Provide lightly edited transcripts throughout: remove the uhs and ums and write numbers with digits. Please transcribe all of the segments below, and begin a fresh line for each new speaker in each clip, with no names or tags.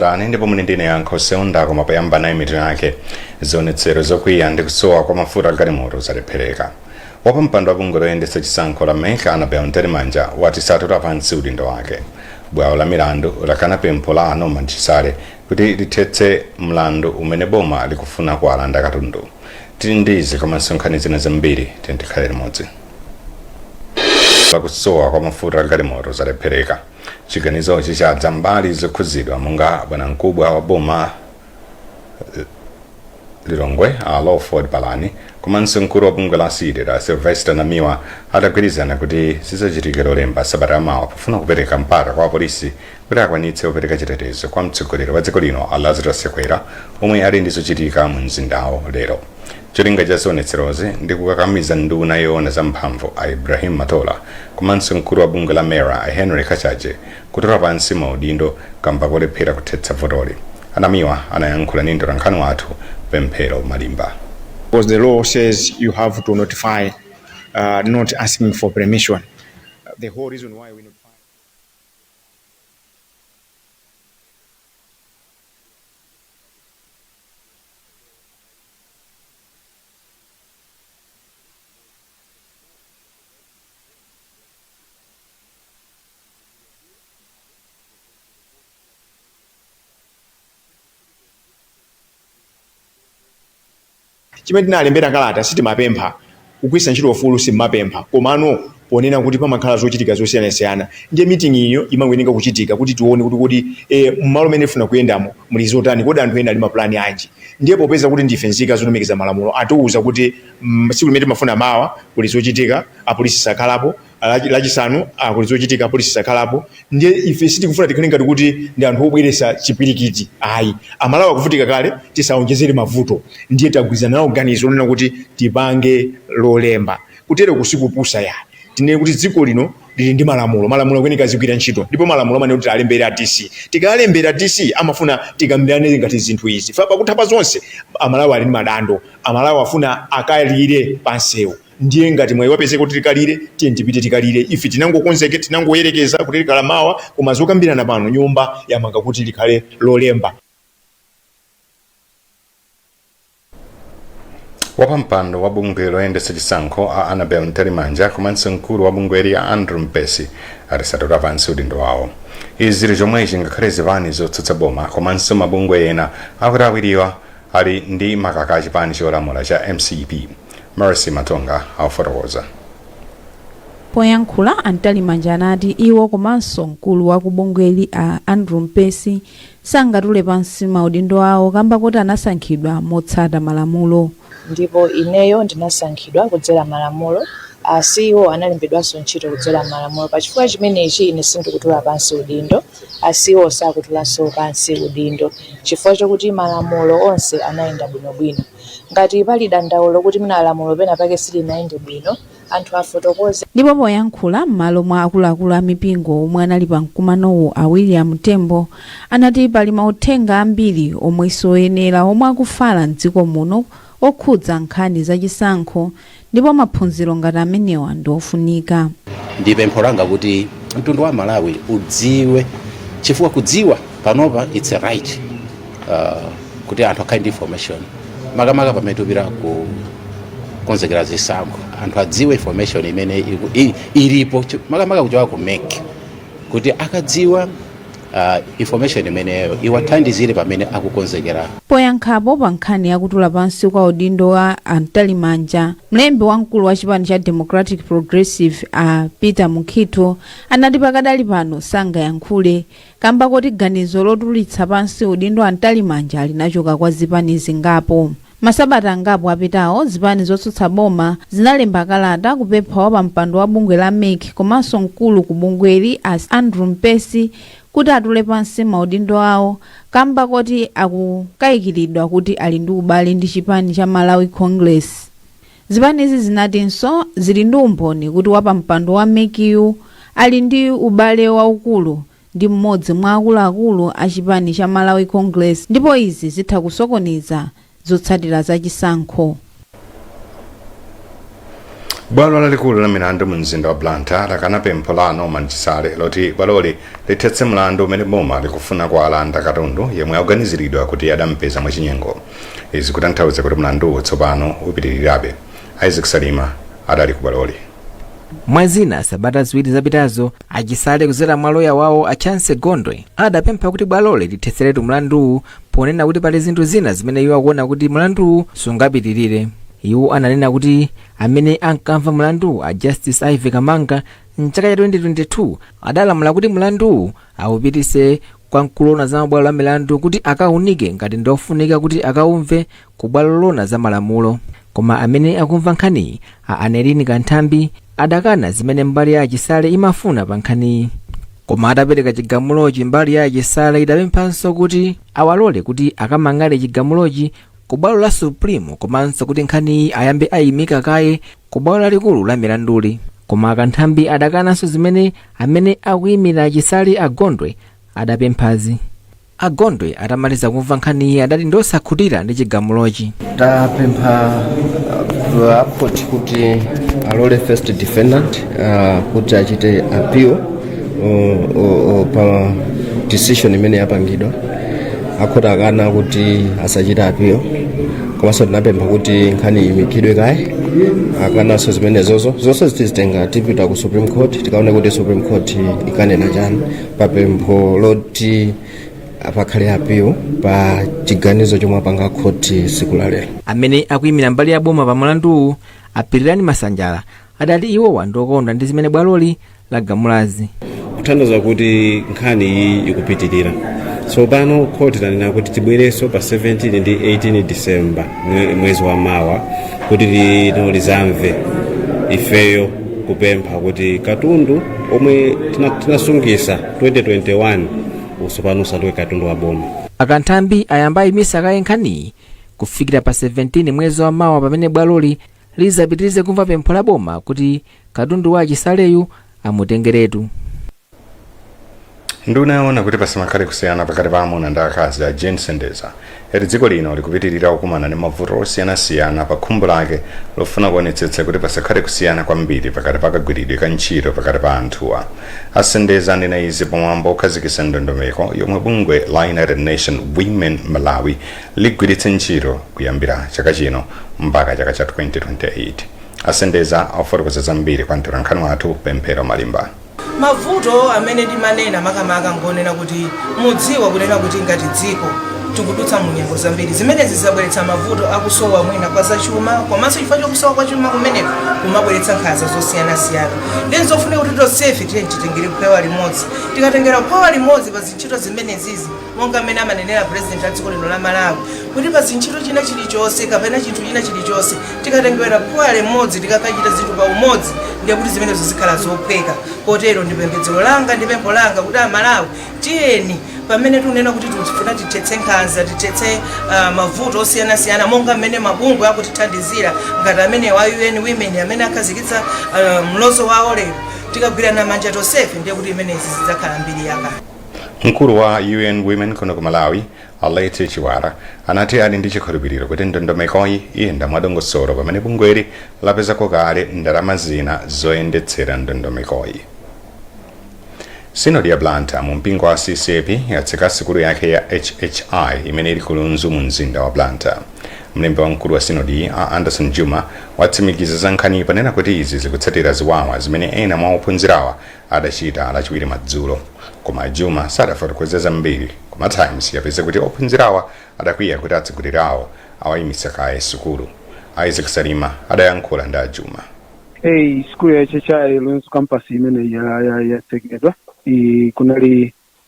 Tani ndipo muli ndine Yankho Seunda, koma poyamba nayi mitu yake. Zionetsero zokwiya ndi kusowa kwa mafuta agalimoto zalephereka. Wapampando wa bungwe loyendetsa chisankho la MEC Annabel Mtalimanja wati satula pansi udindo wake. Bwalo la milandu lakana pempho la Norman Chisale kuti lithetse mlandu umene boma likufuna kuwalanda katundu. Tili ndi izi komanso nkhani zina zambiri, tikhale limodzi. Kusowa kwa mafuta agalimoto zalephereka. Chiganizochi chadza mbali zokhuzidwa monga bwanamkubwa wa boma Lilongwe a Lawford Palani komanso mkulu wa bungwe la CDEDI Sylvester Namiwa atagwirizana kuti zizachitike Lolemba sabata yamawa pofuna kupereka mpata kwa apolisi kuti akwanitse kupereka chitetezo kwa mtsogoleri wa dziko lino a Lazarus Chakwera omwe ali ndi zochitika mu mzindawo lero. Cholinga cha zionetserozi ndi kukakamiza nduna yoona za mphamvu a Ibrahim Matola komanso mkulu wa bungwe la MERA a Henry Kachaje kutula pansi maudindo kamba kolephera kuthetsa vutoli. Anamiwa anayankhula ndi mtolankhani wathu Pemphero Malimba.
Because the law says you have to notify, not asking for permission. The whole reason why we notify. Chimene tinalembera kalata, sitimapempha kugwiritsa ntchito ufulu, simmapempha, komano ponena kuti pamakhala zochitika zosiyanasiyana, ndiye meeting iyo imangoyenera kuchitika kuti tione kuti kodi mmalo mene tifuna kuyendamo muli zotani, kodi anthu ena ali mapulani anji. Ndiye popeza kuti ndife nzika zolemekeza malamulo, atiuza kuti tsiku limene timafuna mawa kuli zochitika, apolisi sakhalapo. Lachisanu kuli zochitika, apolisi sakhalapo. Ndiye ife sitikufuna tikhale ngati kuti ndi anthu obweretsa chipwirikiti, ayi. Amalawi akuvutika kale, tisaonjezere mavuto. Ndiye tagwirizana nawo ganizo lonena kuti tipange Lolemba. Kutero kusikupusa ya tinene kuti dziko lino lili ndi malamulo, malamulo akuyeneka azigwira ntchito, ndipo malamulo amanena kuti alembere a DC. Tikalembera DC, amafuna tikambirane ngati zinthu izi. Fa pakutha pa zonse Amalawi ali ndi madando, Amalawi afuna akalire pansewu. Ndiye ngati mwayi wapezeka kuti tikalire, tiye tipite tikalire. Ife tinangokonzeke, tinangoyerekeza kuti likhala mawa, koma zokambirana pano nyumba yamanga kuti likhale Lolemba.
Wapampando wa bungwe loyendetsa chisankho a Annabel Mtalimanja komanso mkulu wa bungweli a Andrew Mpesi ati satula pansi udindo wawo. Izi zili chomwechi ngakhale zipani zotsutsa boma komanso mabungwe ena akuti awiriwa ali ndi makaka a chipani cholamula cha MCP. Mercy Matonga akufotokoza.
Poyankhula, a Mtalimanja anati iwo komanso mkulu wa ku bungweli a Andrew Mpesi sangatule pansi maudindo awo kamba koti anasankhidwa motsata malamulo.
Ndipo ineyo ndinasankhidwa kudzera malamulo, a CEO analembedwanso ntchito kudzera malamulo. Pa chifukwa chimenechi ine sindikutula pansi udindo, a CEO sakutulanso pansi udindo chifukwa chokuti malamulo onse anayenda bwinobwino. Ngati pali dandaulo kuti mwina lamulo pena pake silinayende bwino, anthu afotokoze.
Ndipo poyankhula m'malo mwa akuluakulu a mipingo omwe anali pa mkumanowu, a William Tembo anati pali mauthenga ambiri omwe sioyenera omwe akufala mdziko muno okhudza nkhani za chisankho, ndipo maphunziro ngati amenewa ndi ofunika.
Ndi pempho langa kuti mtundu wa Malawi udziwe, chifukwa kudziwa panopa it's a right, kuti anthu akhale ndi information, makamaka pamene tikupita kukonzekera zisankho, anthu adziwe information imene ilipo, makamaka kuchoka ku MEC, kuti akadziwa information imeneyo iwathandizire pamene akukonzekera.
Poyankhapo pa nkhani yakutula pansi kwa udindo wa a Mtalimanja, mlembi wamkulu wa chipani cha Democratic Progressive a Peter Mukhito anati pakadali pano sangayankhule kamba koti ganizo lotulitsa pansi udindo a Mtalimanja linachoka kwa zipani zingapo. Masabata angapo apitawo, zipani zotsutsa boma zinalemba kalata kupempha wapampando wa bungwe la MEC komanso mkulu ku bungweli a Andrew Mpesi kuti atule pansi maudindo awo kamba koti akukayikiridwa kuti ali ndi ubale ndi chipani cha Malawi Congress. Zipanizi zinatinso zili ndi umboni kuti wapampando wa MEC-yu ali ndi ubale waukulu ndi mmodzi mwa akuluakulu a chipani cha Malawi Congress ndipo izi zitha kusokoneza zotsatira za chisankho.
Bwalo lalikulu la milandu mu mzinda wa Blantyre lakana pempho la Norman Chisale loti bwaloli lithetse mlandu umene boma likufuna kuwalanda katundu yemwe akuganiziridwa kuti adampeza mwachinyengo. Izi kutanthauza kuti mlanduwu tsopano upitirirabe. Isaac Salima adali ku bwaloli.
Mwazina, sabata 2 zapitazo, aChisale kudzera mwa loya wawo a Chance Gondwe adapempha kuti bwaloli lithetseretu mlanduwu, ponena kuti pali zinthu zina zimene iwo akuona kuti mlanduwu sungapitirire. Iwo ananena kuti amene ankamva mlanduwu, a Justice Ivy Kamanga, mchaka cha 2022 adalamula kuti mlanduwu awupitise kwa mkulu woona za mabwalo a milandu kuti akaunike ngati ndofunika kuti akaumve ku bwalo loona za malamulo. Koma amene akumva nkhaniyi, a Anerini Kanthambi, adakana zimene mbali ya aChisale imafuna pa nkhaniyi. Koma atapereka chigamulochi, mbali ya aChisale idapemphanso kuti awalole kuti akamang'ale chigamulochi ku bwalo la Supreme, komanso kuti nkhaniyi ayambe ayimika kaye ku bwalo lalikulu la milanduli. Koma aKanthambi adakananso zimene amene akuyimira aChisale, aGondwe, adapemphazi. AGondwe atamaliza kumva nkhaniyi adati ndosakhutira ndi chigamulochi.
Tapempha akhoti kuti alole first defendant kuti achite appeal pa decision imene yapangidwa. Akhoti akana kuti asachite appeal. Komanso tinapempha kuti nkhani iyimikidwe kaye, akananso zimenezozo. Zonse tizitenga, tipita ku Supreme Court, tikaone kuti Supreme Court ikanena chani pa pempho loti pakhale appeal pa chiganizo chomwe apanga khoti siku la lero.
Amene akuyimira mbali ya boma pa mlanduwu, aPirirani Masanjala, adati iwowa ndokondwa ndi zimene bwaloli lagamulazi.
Kuthandiza kuti nkhani iyi ikupitirira. Tsopano khoti lanena kuti tibwerenso pa 17 ndi 18 December, mwezi wa mawa, kuti lino lizamve ifeyo kupempha kuti katundu omwe tinasungisa 2021 usopano usanduke katundu wa boma.
AKanthambi ayamba ayimisa kaye nkhaniyi kufikira pa 17 mwezi wa mawa, pamene bwaloli lizapitirize kumva pempho la boma kuti katundu wa aChisaleyu amutengeretu.
Nduna yoona kuti pasamakhale kusiyana pakati pa amuna ndi akazi, a Jane Sendeza, yati dziko lino likupitirira kukumana ndi mavuto osiyanasiyana pa khumbo lake lofuna kuonetsetsa kuti pasakhale kusiyana kwambiri pakati pa kagwiridwe ka ntchito pakati pa anthuwa. ASendeza anena izi pamwambo okhazikitsa ndondomeko yomwe bungwe la United Nation Women Malawi ligwiritse ntchito kuyambira chaka chino mpaka chaka cha 2028. ASendeza afotokoza zambiri kwa mtolankhani wathu Pemphero Malimba.
Mavuto amene ndimanena makamaka ngonena kuti mudziwa kunena kuti ngati dziko tikudutsa mu nyengo zambiri zimenezi zabweretsa mavuto akusowa mwina kwa zachuma, komanso chifukwa chokusowa kwa chuma kumeneko kumabweretsa nkhanza zosiyanasiyana. Ndi zofunika kuti tonsefe tiye titengere phewa limodzi. Tikatengera phewa limodzi pa zintchito zimenezizi, monga mmene amanenera President a dziko lino la Malawi kuti pa zintchito china chilichonse kapena chinthu china chilichonse, tikatengera phewa limodzi, tikakachita zinthu pa umodzi, ndiye kuti zimenezo zikhala zophweka. Kotero ndi pembedzero langa ndi pempho langa kuti Amalawi, tiyeni pamene tikunena kuti tikufuna tithetse nkhanza, tithetse mavuto osiyanasiyana, monga mmene mabungwe akutithandizira ngati amene wa UN Women amene akhazikitsa mlozo wawo lero, tikagwirana manja tonsefe, ndiye kuti imenezi zidzakhala mbiri yakale.
Mkulu wa UN Women kuno ku Malawi, Alete Chiwara, anati ali ndi chikhulupiriro kuti ndondomekoyi iyenda mwadongosolo pamene bungweli lapezako kale ndalama zina zoyendetsera ndondomekoyi. Sinodi ya Blantyre mu mpingo wa CCAP yatseka sukulu yake ya HHI imene ili ku Lunzu mu mzinda wa Blantyre. Mlembi wamkulu wa sinodi, a Anderson Juma, watsimikiza za nkhaniyi panena kuti izi zikutsatira ziwawa zimene ena mwa ophunzirawa adachita Lachiwiri madzulo. Koma Juma sadafotokoze zambiri. Koma Times yapeza kuti ophunzirawa adakwiya kuti atsogoleri awo awayimitsa kaye sukulu. Isaac Salima adayankhula ndi a Juma.
Eyi, sukulu ya HHI Lunzu campus imene yatsekedwa.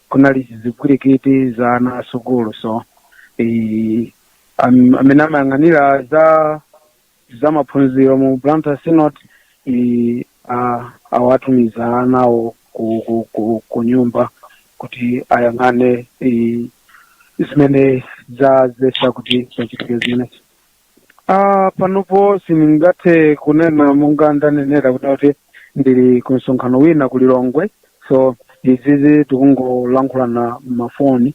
Kunali zipwirikiti za ana a sukulu, so amene amayang'anira za maphunziro mu Blantyre Synod awatumiza anawo ku nyumba kuti ayang'ane zimene zadzetsa kuti pachitike zimenezi. Panopo sindingathe kunena, monga ndanenera kuti ndili ku msonkhano wina ku Lilongwe, so izizi tikungolankhulana mafoni.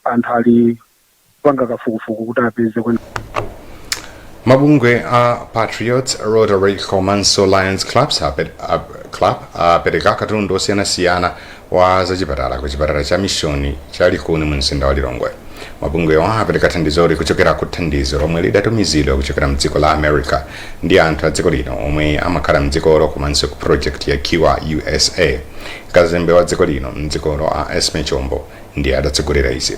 Anthu ali kupanga kafukufuku kuti apeze kwene.
Mabungwe a Patriots, Rotary komanso Lions Clubs Club apereka katundu osiyanasiyana wa zachipatala ku chipatala cha mishoni cha Likuni mu mzinda wa Lilongwe. Mabungwewa apereka thandizoli kuchokera ku thandizo lomwe lidatumizidwa kuchokera mdziko la America ndi anthu a dziko lino omwe amakhala mdzikolo, komanso ku project ya Cure USA. Kazembe wa dziko lino mdzikolo a Esme Chombo ndiye adatsogolera izi.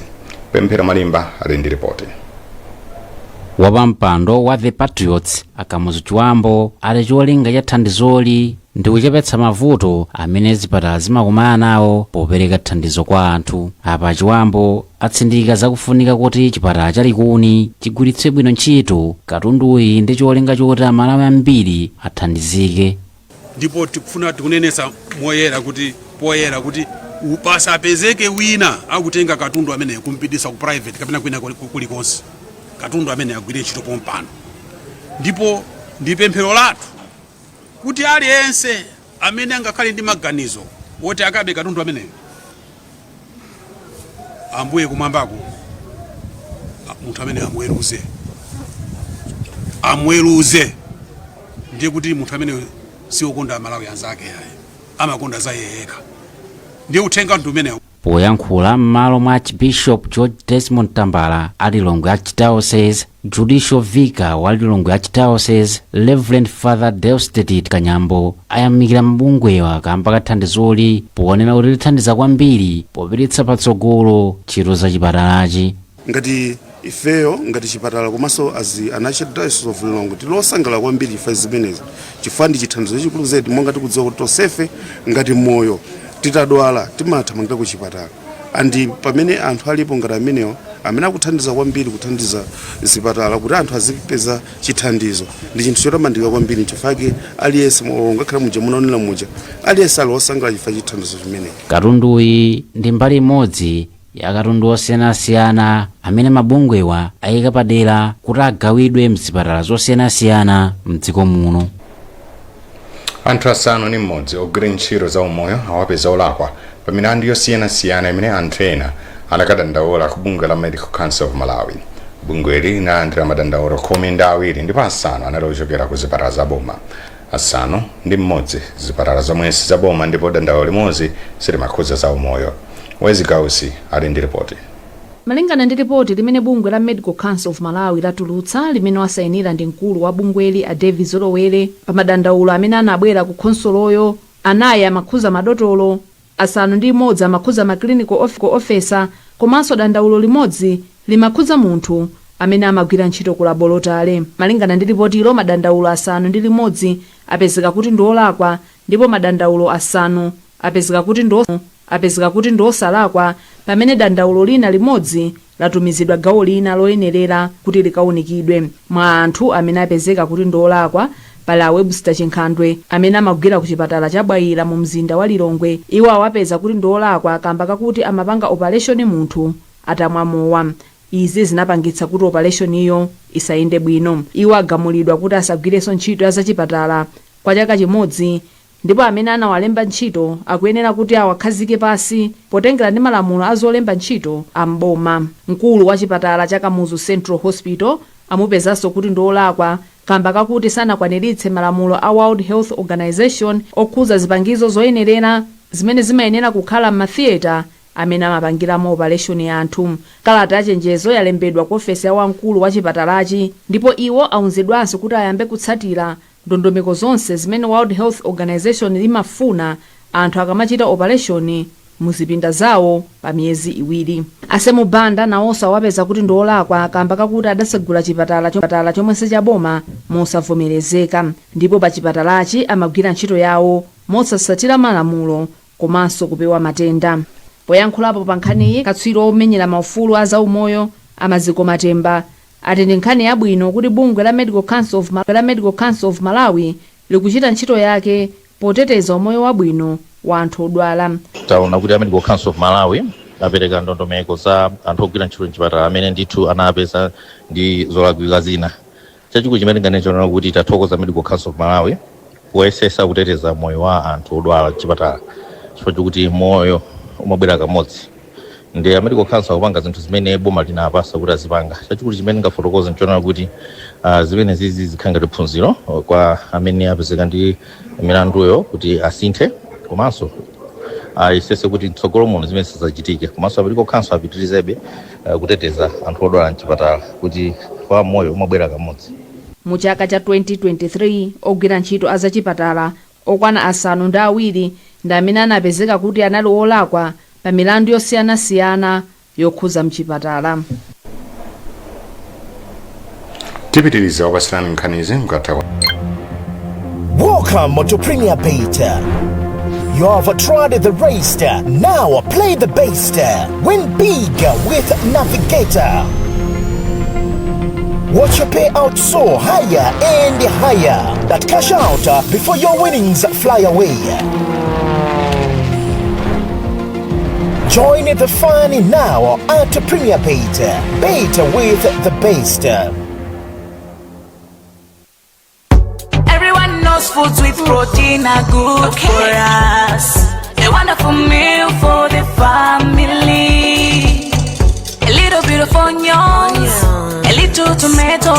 Pemphero Malimba ali ndi ripoti.
Wapampando wa The Patriots Akamuzu Chiwambo ati cholinga cha thandizoli ndi kuchepetsa mavuto amene zipatala zimakumana nawo popereka thandizo kwa anthu. Apa Chiwambo atsindika zakufunika kuti chipatala cha Likuni chigwiritse bwino ntchito katunduyi ndi cholinga choti Amalawi ambiri athandizike.
Ndipo tikufuna tikunenesa moyera kuti poyera kuti pasapezeke wina akutenga katundu amene kumpitisa ku private kapena kwina kulikonse. Katundu amene agwire ntchito pompano, ndipo ndi pemphero lathu kuti aliyense amene angakhale ndi maganizo woti akabe katundu ameneyo, Ambuye kumwambako munthu amene amuweruze, amuweruze. Ndiye kuti munthu amene siwokonda Amalawi anzake ayi, amakonda za iye yekha. Ndiye uthenga ndi umenewo.
Poyankhula m'malo mwa Archbishop George Desmond Tambala a Lilongwe Archdiocese, Judicial Vicar wa Lilongwe Archdiocese Reverend Father Deusdedit Kanyambo ayamikira mabungwewa kamba ka thandizoli, ponena kuti lithandiza kwambiri popititsa patsogolo ntchito za chipatalachi.
Ngati ifeyo ngati chipatala komanso as an Archdiocese of Lilongwe, tilosangalala kwambiri chifukwa zimenezi, chifukwa ndi chithandizo chachikulu zedi. Monga tikudziwa kuti tonsefe ngati moyo titadwala timathamangira ku chipatala, and pamene anthu alipo ngati amenewo amene akuthandiza kwambiri, kuthandiza zipatala kuti anthu azipeza chithandizo, ndi chinthu chotamandika kwambiri. Chifukwa aliyense, ngakhale muja munaonera muja, aliyense ali wosangalala chifukwa chithandizo chimenechi.
Katunduyi ndi mbali imodzi ya katundu osiyanasiyana amene mabungwewa ayika padera kuti agawidwe mzipatala zosiyanasiyana mdziko muno.
Anthu 6 ogwira ntchito za umoyo awapeza olakwa pa milandu yosiyanasiyana imene anthu ena anakadandaula ku bungwe la Medical Council of Malawi. Bungweli linalandira madandaulo 12, ndipo 5 anali ochokera ku zipatala za boma, 6 zipatala zomwe si zaboma, ndipo dandaulo limodzi silimakhudza za umoyo. Wezi Gausi ali ndi ripoti.
Malingana ndi ripoti limene bungwe la Medical Council of Malawi latulutsa, limene wasayinira ndi mkulu wa bungweli a David Zolowere, pa madandaulo amene anabwera ku khonsoloyo, 4 amakhuza madotolo, 6 amakhuza ma clinical officer, komanso dandaulo limodzi limakhuza munthu amene amagwira ntchito ku laboratory. Malingana ndi ripotilo, madandaulo 6 apezeka kuti ndi olakwa, ndipo madandaulo 5 apezeka kuti ndi osalakwa, pamene dandaulo lina limodzi latumizidwa gawo lina loyenerera kuti likawunikidwe. Mwa anthu amene apezeka kuti ndi olakwa pali a Webster Chinkhandwe amene amagwira ku chipatala cha Bwaila mu mzinda wa Lilongwe. Iwo awapeza kuti ndi olakwa kamba kakuti amapanga operation munthu atamwa mowa. Izi zinapangitsa kuti operation iyo isayende bwino. Iwo agamulidwa kuti asagwirenso ntchito ya zachipatala kwa chaka chimodzi, ndipo amene anawalemba ntchito akuyenera kuti awakhazike pasi potengera ndi malamulo a zolemba ntchito a mboma. Mkulu wa chipatala cha Kamuzu Central Hospital amupezanso kuti ndi olakwa kamba kakuti sanakwaniritse malamulo a World Health Organization okhuza zipangizo zoyenerera zimene zimayenera kukhala m'mathiyeta amene amapangiramo operation ya anthu. Kalata ya chenjezo yalembedwa ku ofesi ya wamkulu wa chipatalachi, ndipo iwo auzidwanso kuti ayambe kutsatira ndondomeko zonse zimene World Health Organization imafuna anthu akamachita operation muzipinda zawo pa miyezi 2. Asemu Banda nawonso awapeza kuti ndi olakwa kamba kakuti adasegula chipatala chomwe sichaboma mosavomerezeka, ndipo pa chipatalachi amagwira ntchito yawo mosatsatira malamulo komanso kupewa matenda. Poyankhulapo pa nkhaniyi, katswiri omenyera maufulu a zaumoyo Amaziko Matemba ati ndi nkhani yabwino kuti bungwe la Medical Council of Malawi likuchita ntchito yake poteteza umoyo wabwino wa anthu odwala.
Taona kuti a Medical Council of Malawi apereka ndondomeko za anthu ogwira ntchito mchipatala amene ndithu anapeza ndi zolakwika zina. Chachikulu chimene tinganene chonena kuti tathokoza Medical Council of Malawi poyesesa kuteteza moyo wa anthu odwala mchipatala, chifukwa chokuti moyo umabwera kamodzi. Ndi a Medical Council akupanga zinthu zimene boma linapasa kuti azipanga. Chachikulu chimene ngafotokoza nchonena kuti zimene zizi zikhala ngati phunziro kwa amene apezeka ndi milanduyo kuti asinthe, komanso ayesese kuti mtsogolo muno zimene zisadzachitike. Komanso a Medical Council apitirizebe kuteteza anthu odwala mchipatala, kuti kwa moyo umabwera kamodzi.
Mu chaka cha 2023, ogwira ntchito azachipatala okwana 7 ndi amene anapezeka kuti anali olakwa pa milandu yosiyanasiyana yokhuza mchipatala.
Tipitiriza kupasirani nkhanizi mkatha kwa
Welcome to Premier Bet. You have tried the race, now play the best. Win big with Navigator. Watch your payout soar higher and higher. But cash out before your winnings fly away. Join the fun now at Premier Bet. Bet with the best.
Everyone knows foods with protein are good for us. A wonderful meal for the family. A little bit of onions, a little tomato.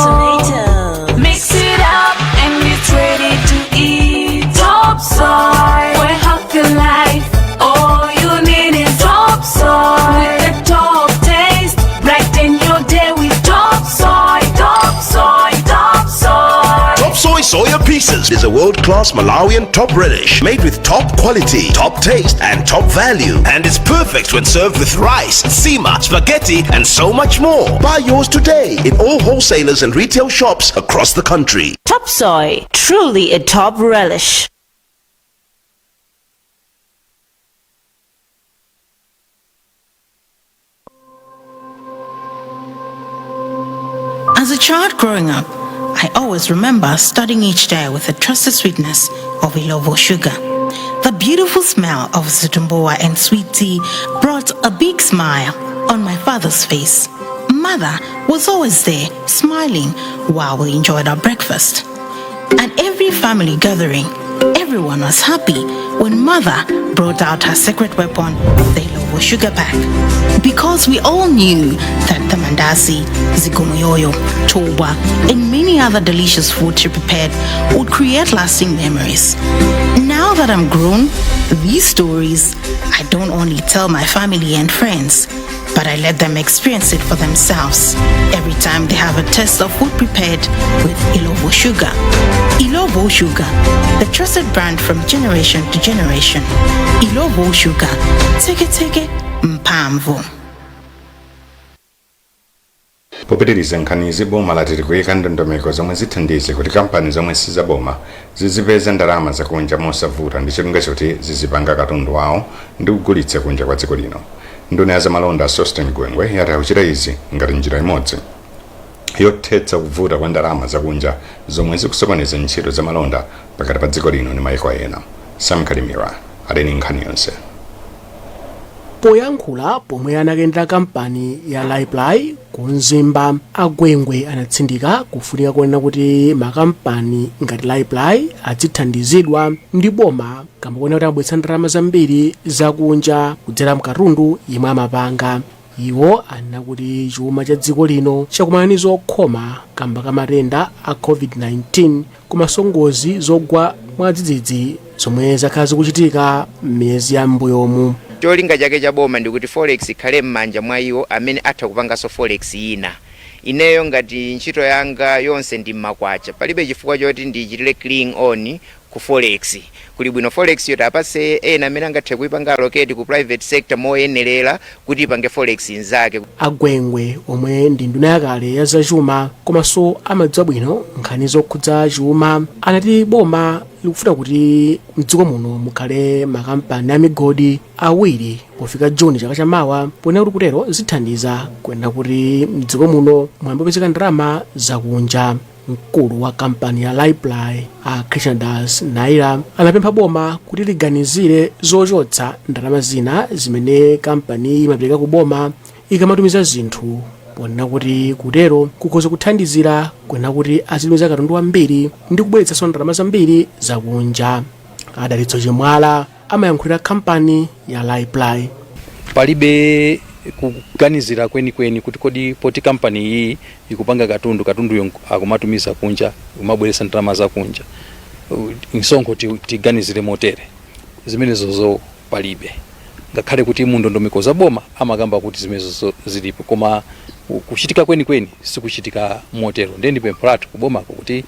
Mix it up and it's ready to eat. Top Soy for a healthy life. All you need is Top Soy. With the top taste, brighten your day with Top Soy, Top Soy, Top Soy.
Top Soy Soya Pieces is a world-class Malawian top relish made with top quality, top taste, and top value. And it's perfect when served with rice, nsima, spaghetti, and so much more. Buy yours today in all wholesalers and retail shops across the country.
Top Soy, truly a top relish.
As a child growing up, I always remember starting each day with the trusted sweetness of Illovo sugar. The beautiful smell of zitumbuwa and sweet tea brought a big smile on my father's face. Mother was always there, smiling while we enjoyed our breakfast. At every family gathering, everyone was happy when mother brought out her secret weapon, the Illovo sugar pack. Because we all knew that the mandasi, zikomoyoyo, toba, and many other delicious food she prepared would create lasting memories. Now that I'm grown, these stories I don't only tell my family and friends, but I let them experience it for themselves every time they have a taste of food prepared with Illovo sugar. Illovo Sugar, the trusted brand from generation to generation. Illovo Sugar, teke teke mphamvu.
Popitiriza nkhanizi, boma lati likuyika ndondomeko zomwe zithandize kuti kampani zomwe sizaboma zizipeza ndalama zakunja mosavuta ndi cholinga choti zizipanga katundu wawo ndi kugulitsa kunja kwa dziko lino. Nduna ya zamalonda Sosten Gwengwe yati akuchita izi ngati njira imodzi yothetsa kuvuta kwa ndalama zakunja zomwe zikusokoneza ntchito zamalonda pakati pa dziko lino ndi mayiko ena. Sam Kalimira ali ndi nkhani yonse.
Poyankhula pomwe anakendera kampani ya Raiply ku Mzimba, Agwengwe anatsindika kufunika kuonena kuti makampani ngati Raiply adzithandizidwa ndi boma kamba kuona kuti amabweretsa ndalama zambiri zakunja kudzera mkatundu yemwe amapanga. Iwo anena kuti chuma cha dziko lino chakumana ndi zokhoma kamba ka matenda a COVID-19 komanso ngozi zogwa mwadzidzidzi zomwe zakhala zikuchitika m'miyezi ya m'mbuyomu.
Cholinga chake cha boma ndikuti forex ikhale m'manja mwa iwo amene atha kupanganso forex ina. Ineyo ngati ntchito yanga yonse ndi mmakwacha, palibe chifukwa choti ndichitire cling on ku forex. Kuli bwino forex yoti apase ena amene angathe kuipanga allocate ku private sector moyenerera kuti ipange forex inzake.
Agwengwe, omwe ndi nduna yakale ya zachuma komanso amadziwa bwino nkhani zokhudza chuma, anati boma likufuna kuti mdziko muno mukhale makampani a migodi 2 pofika Juni chaka chamawa, ponena kuti kutero zithandiza kuyenera kuti mdziko muno muyambe kupezeka ndalama zakunja. Mkulu wa kampani ya Raiply a Krishnadas Naira anapempha boma kuti liganizire zochotsa ndalama zina zimene kampani imapereka ku boma ikamatumiza zinthu, ponena kuti kutero kukhoza kuthandizira kuyenera kuti azitumiza katundu wambiri ndi kubweretsanso ndalama zambiri zakunja. Adalitso Chimwala amayankhulira kampani ya Raiply.
Palibe
Kuganizira kwenikweni kuti kodi poti kampani iyi ikupanga katundu, katunduyo akumatumiza kunja, kumabweretsa ndalama zakunja, msonkho tiganizire motere, zimenezozo palibe. Ngakhale kuti mu ndondomeko za boma amakamba kuti zimenezozo zilipo, koma kuchitika kwenikweni sikuchitika motero. Ndiye ndi pempho lathu kubomako kuti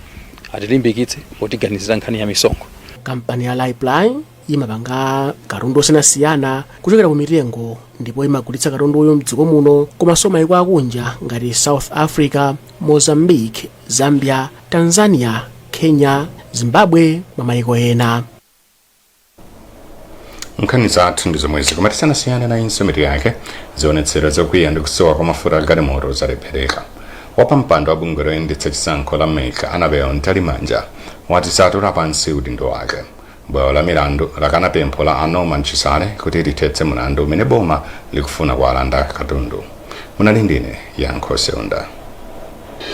atilimbikitse potiganizira nkhani ya misonkho.
Kampani ya Raiply imapanga katundu osiyanasiyana kuchokera ku mitengo ndipo imagulitsa katunduyo mdziko muno komanso mayiko akunja ngati South Africa, Mozambique, Zambia, Tanzania, Kenya, Zimbabwe mwa mayiko ena.
Nkhani zathu ndi zomwezi, koma tisanasiyane nayinso mitu yake. Zionetsero zokwiya ndi kusowa kwa mafuta agalimoto zalephereka. Wapampando wa bungwe loyendetsa chisankho la MEC, Annabel Mtalimanja, wati satula pansi udindo wake. Bwalo la milandu lakana pempho la a Norman Chisale kuti lithetse mlandu umene boma likufuna kuwalanda katundu. Munali ndine Yankho Seunda.